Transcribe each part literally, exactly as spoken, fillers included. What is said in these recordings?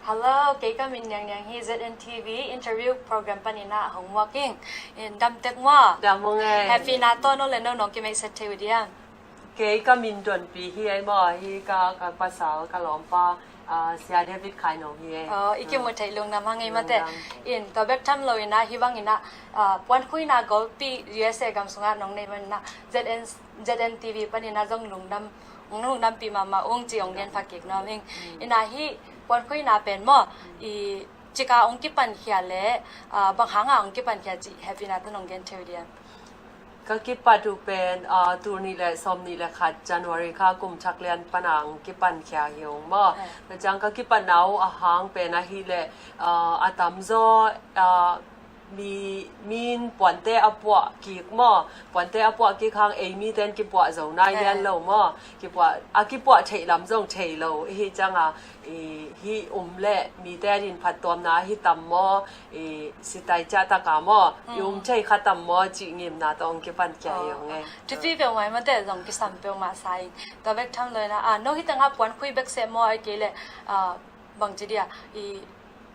Hello, kei ka min Niang Niang hi. Z N T V interview program panin ah hong muak ing. In dam tek maw? Dam ung e. Happy na tawh no le no nong kimeihset thei uh diam? Kei ka min Donpi hi ei maw, hi ka, ka pasal, ka lawmpa, ah, Sia David Khai Nong hi ei. Oh, i kimu thei lungdam hang ei mate. Lungdam. In tua bek tham lo in ah, hi bang in ah, ah, puankhuina golpi U S A gam sungah nong nei man in ah, Z N, Z N T V panin ah zong lungdam, hong lungdampih mahmah ung ci hong gen pha kik nuam ing. Mm. In ah hi puankhuina pen maw, i cika hong kipankhia le, ah, bang hanga hong kipankhia cih hehpihna tawh nong gen thei uh diam? Ka kipat uh pen, ah, tul nih le sawm nih le khat January kha kum thak lian pana hong kipankhia hi ung maw. Eh. Tua ciang ka kipatna uh a hang pen ahih leh, ah, a tamzaw, ah, mi, min puante a puah kik maw. Puante a puah kik hang ei mite in kipuah zo nai lian lo maw. Kipuah, a kipuah theih lam zong thei lo. Ihi cianga, i, hih um le mite a din phattuamna hi tam maw, i, sitai ciah taka maw, i um thei kha tam maw cih ngimna tawh hong kipan kia hi ung e. Thupi peuhmah mate zong kisam peuhmah sa ing. Tua bek tham lo in ah, ah, no hi tengah puan khui bek seh maw, ahih kei leh, ah, bang ci dia, i,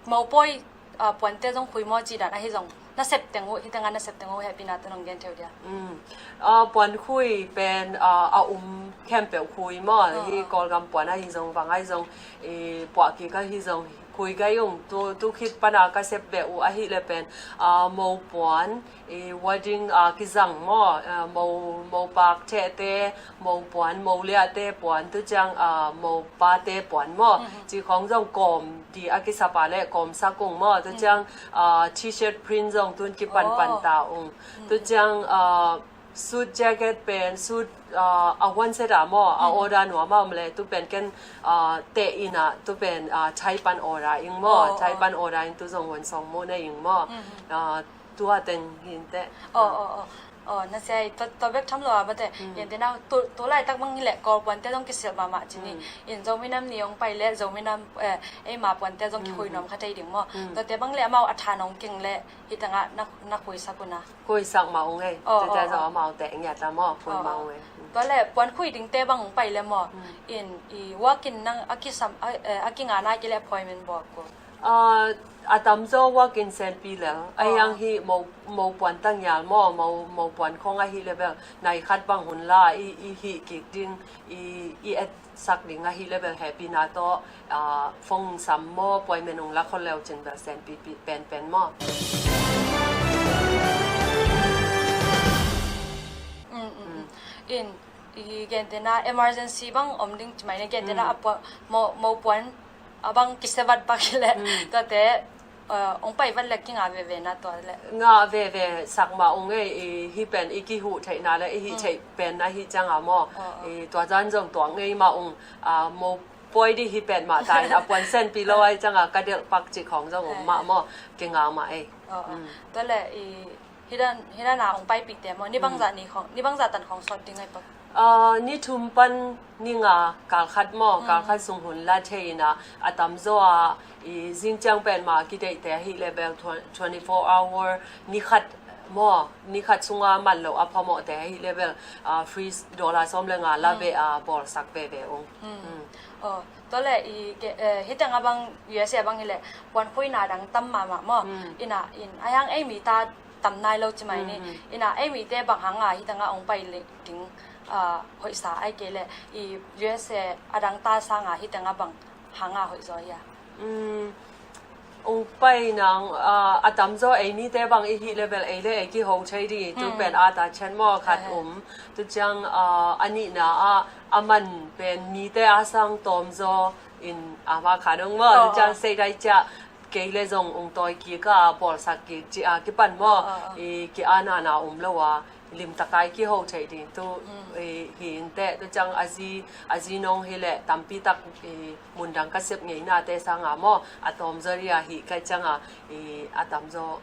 mopawi, ah, puante zong khui maw cih dan ahi zong, na sep teng uh, hi tengah na sep teng uh hehpihna tawh nong gen thei uh dia? Mm. Ah, puan khui pen, ah, a um khempeuh khui maw. Ah, hi ah. Kawlgam puan ahi zong, bang ahi zong, i, puah kik ahi zong, khui gai ung. Tu, tu khit pana ka sep beh uh ahih leh pen, ah, mo puan, i, wedding, ah, kizang maw, ah, mo, mo pak thehte, mo puan, mo liahte puan, tu ciang, ah, mo pate puan maw. Mhm. Ci khawng zong kawm di a kisap a leh kawm sak ung maw. Tu ciang, ah, T-shirt print zong tun kipanpan ta ung. Tu ciang, ah, suit jacket pen, suit, ah, a huan set a maw, a order nuam a om leh, tu pen ken, ah, teh in ah, tu pen, ah, Thai pan order ing maw, Thai pan order ing tu zong huan sawng maw na ing maw. Ah, tua teng hi inteh. Oh, oh, oh. Oh, na sia i, tua, tua bek tham lo a mate. Gen tena, tu, tu laitak bang hi leh Kawl puante zong kisilh mahmah ci ni. In Zomi Nam Ni hong pai leh Zomi Nam, eh, eima puante zong kikhui nuam kha thei ding maw. Tuate bang leh amau a tha nong keng leh hi tengah na, na khui sak un a. Khuisak mah ung ei. Oh, tuate zong amau teh ngiat a maw, khui mah ung ei. Tua leh puan khui dingte bang hong pai leh maw. In i walk-in nang a kisam, a, eh, a kinga nai kei leh appointment bawk uh? Ah, a tamzaw walk-in senpi lel. Ahi hang hi mo, mo puan tangial maw, mo, mo puan khong ahih leh bel nai khat bang hun la i, i hih kik ding, i, i et sak ding ahih leh bel hehpihna tawh, ah, phone sam maw, appointment hong la khol leu cin bel senpipi penpen maw. Mm, mm, mm. In, i gentehna emergency bang om ding ci mai ni, gentehna a puan, mo, mo puan a bang kisia vat bak hi leh, tuate, eh, hong pai vat leh kinga veve na tua leh. Ngah veve sak mah ung ei, i, hih pen i kihuh theihna leh i hih theih pen ahi cianga maw. I, tua zan zong tuak ngei mah ung, ah, mo pawi dih hi pen mah ta in a puan senpi lo ahi cianga ka delh pak cih khawng zong om mah maw, kinga mah ei. Tua leh i, hi dan, hi dan a hong paipihte maw, ni bangzah ni khawng, ni bangzah tan khawng sawt ding ahi pak? Ah, ni thum pan ni nga kal khat maw, kal khat sung hun la thei in a, a tamzaw a, i, zing ciang pen mah kideihte ahih leh bel twen-, twenty-four hour, ni khat maw, ni khat sunga man loh a phamawhte ahih leh bel, ah, free dollar sawm le nga la ve a bawlsak veve ung. Aw, tua leh i, eh, hi tengah bang U S A bang hi leh puan khuina dang tam mahmah maw. In a, in a hiang ei mi ta tam nai lo ci mai ni. In a ei mite bang hanga hi tengah hong pai leh ding, ah, hoihsa ahih kei leh i U S A a dang ta sanga hi tengah bang hanga hoih zaw hia? Um, hong pai nang, ah, a tamzaw ei mite bang i hih leh bel ei leh ei kiho thei ding i tu pen a ta chan maw khat um. Tu ciang, ah, a nihna ah a man pen mite a sang tawmzaw in a ma kha dong maw. Tu ciang sei dai ciah kei leh zong hong tawi kik a bawlsak kik ci a kipan maw. I ki a nana um lo a limtaka i kiho theih ding tu, i, hi inteh. Tu ciang a zi, a zi nong hi leh tampi tak, i, mundang ka sep ngeinate sanga maw, a tawmzaw ria hih kai cianga, i, a tamzaw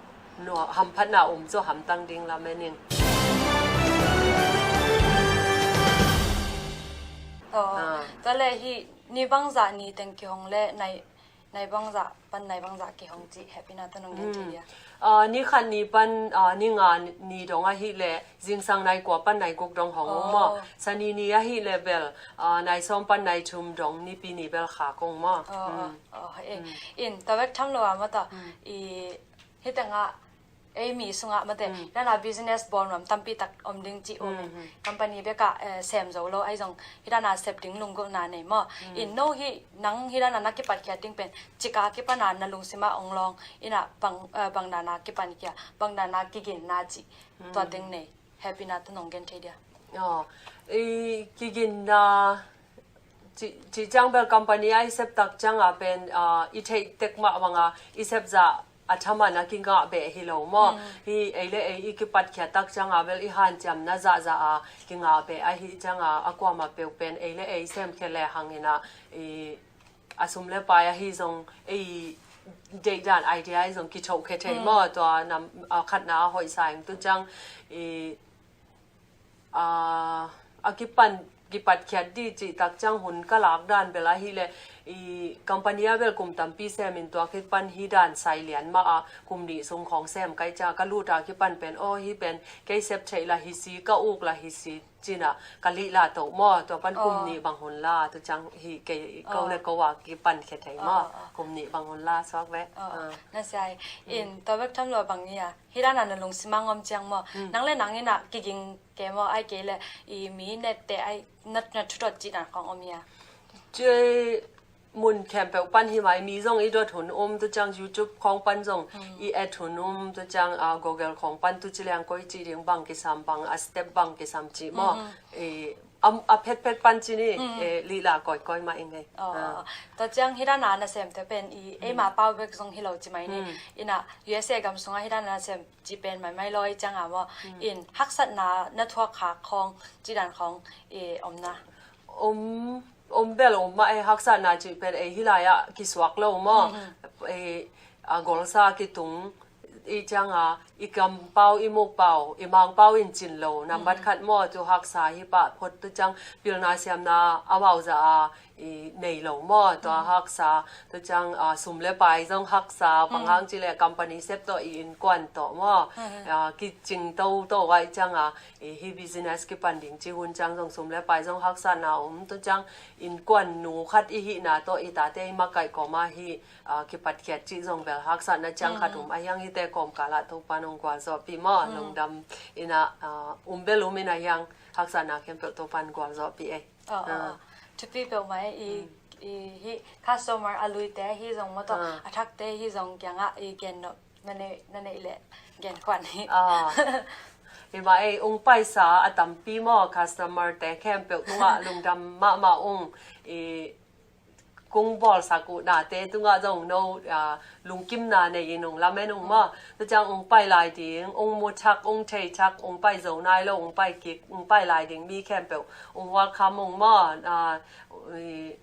nuam, hamphatna um zaw hamtang ding lamen ing. Aw, tua leh hih ni bangzah ni teng kihong leh nai, nai bangzah pan nai bangzah kihong cih hehpihna tawh nong gen thei dia? Ah, ni khat ni pan, ah, ni nga ni dong ahih leh zingsang nai kua pan nai guk dong hong om maw. Oh. Sani ni ahih leh bel, ah, nai sawm pan nai thum dong Nipi ni bel khak ung maw. Oh, oh, oh, eh. In tua bek tham lo a maw tua, i, hih tengah ei mi sungah mate, hih dana business bawl nuam tampi tak om ding cih om in. Company bekah, eh, sem zo lo ahi zong hih dana sep ding lunggulhna nei maw. In no hih nang hih dana na kipatkhiat ding pen cika kipana na lungsima ong lawng ina bang, eh, bang dana kipankhia, bang dana kiginna cih tua ding nei hehpihna tawh nong gen thei dia? Oh, i kiginna Ci, ci ciang bel company a i sep tak cianga pen, ah, i theih tek mah banga i sep zah a thaman a kingah beh hi lo maw. Hi ei le ei i kipatkhiat tak cianga bel i hanciamna zahzah a kingah beh ahi cianga a kuamah peuh pen ei le ei semkhia le hangina i a sum le pai ahi zong ei deihdan idea ahi zong kithohkhia thei maw. Tua nam, a khatna a hoihsa ing tu ciang i a, a kipan, kipatkhiat di cih tak ciang hun ka lak dan bel ahih leh i company a bel kum tampi sem in tua kipan hi dan sai lian mah a kum nih sung khawng sem kai ciang ka lut a kipan pen aw hi pen kei sep theih la hi si ka uk la hi si cina ka lih la toh maw tua pan kum nih bang hun la tu ciang hi kei ko le ko a kipan khia thei maw kum nih bang hun la suak ve. Na sai in tua bek tham lo bang ni a Hih dana na lungsim a ngom ciang maw? Nang le nang ina kiging ke maw ai kei le i mi nette ai na, na thudot cih dan khawng om hia? Cih mun khempeuh pan hi mai mi zong i dot hun um tu ciang YouTube khawng pan zong i et hun um tu ciang a Google khawng pan tu ci liang koi cih ding bang kisam bang a step bang kisam cih maw? I a, a phetphet pan ci ni, eh, lila koikoi mah i ngei. Tua ciang hih dana nasemte pen i eima pau bek zong hi lo ci mai ni. Ina U S A gam sunga hih dana nasem ci pen maimai lawi cianga maw? In haksatna na thuak khak khawng ci dan khawng i omna. Om, om bel om mah e haksatna ci pen ei hih lai-ah kisuak lo maw? Ei a golsa kitung i cianga i kampau i mukpau i mangpau in cin lo nambat khat maw tu haksa hi pah phot tu ciang pilna siamna amau za a i nei lo maw tua haksa tu ciang a sum le pai zong haksa panghang ci le company sep tawh i innkuan tawh maw a kicing toto vai cianga i hi business kipan ding ci hun ciang zong sum le pai zong haksatna om tu ciang innkuan nu khat i hihna tawh i tate i makaih kawma hi a, kipatkhiat cih zong bel haksatna ciang khat um a hiang hite kawmkalah Topa nong gualzawhpih maw lungdam ina, a, um bel um ina hiang haksatna khempeuh Topa nong gualzawhpih ei. Thupi peuhmah ei i, i hi customer a luite hi zong maw tawh a thakte hi zong kiangah i gen nop na neih, na neih leh gen khuan hi. Hi mah ei ung paisa a tampi maw customer te khempeuh tungah lungdam mahmah ung i kung bawlsak uh nate tungah zong no, a, lungkimna nei in ung lamen ung maw. Tua ciang ung pai lai ding, ung mu thak, ung thei thak, ung pai zo nai lo, ung pai kik, ung pai lai ding mi khempeuh ung welcome ung maw. A,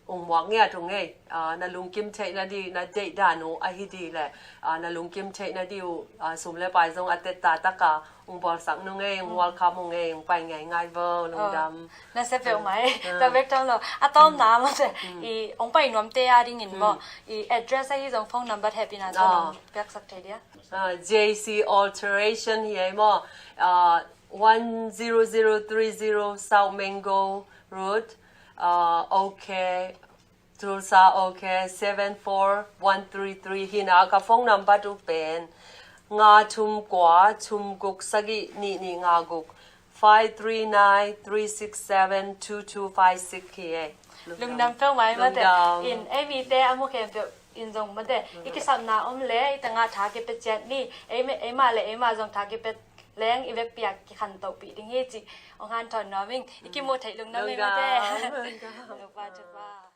ung muak ngiat ung ei. A, na lungkim theihna di, na deih dan uh ahi di leh, a, na lungkim theihna di uh, a, sum le pai zong a tetta taka ung bawlsak nung ei, ung welcome ung ei, ung pai ngeingai vo, lungdam. Na sia peuhmah ei, tua bek tam lo. A tawmna mate, i ung pai nuamte a dingin maw, i address ahi zong phone number hehpihna zong piaksak thei dia. A, J C Alteration hi ei maw, a, one zero zero three zero South Mango Road, a, OK, Tulsa, OK, seven four one three three hi na ka phone number tu pen nga thum kua thum guk sagih nih nih nga guk, five three nine three six seven two two five six hi ei. Lungdam peuhmah ei mate. In ei mite a mu khempeuh in zong mate i kisapna om le i tangah tha kipia ciat ni. Ei mah le ei mah zong tha kipia leng i vekpi a kikhantohpih ding hi cih ong hanthawn nuam ing. I kimuh theih lungdam ei mate. Lungdam. Lungpa thupa.